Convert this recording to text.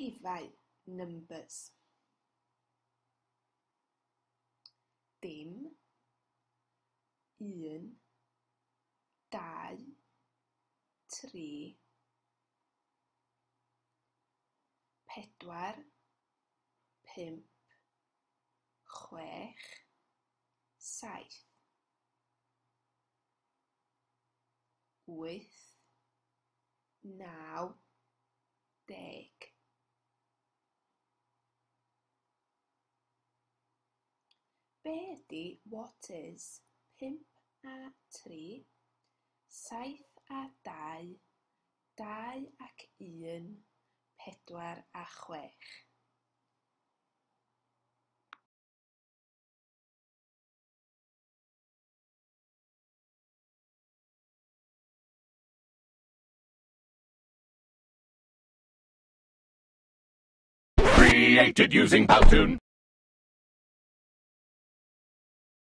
Rhifau, numbers. Dim, un, dau, tri, pedwar, pump, chwech, saith, wyth, naw, 10. Be ydy what is 5 a 3, 7 a 2, 2 ac 1, 4 a 6? Created using Powtoon.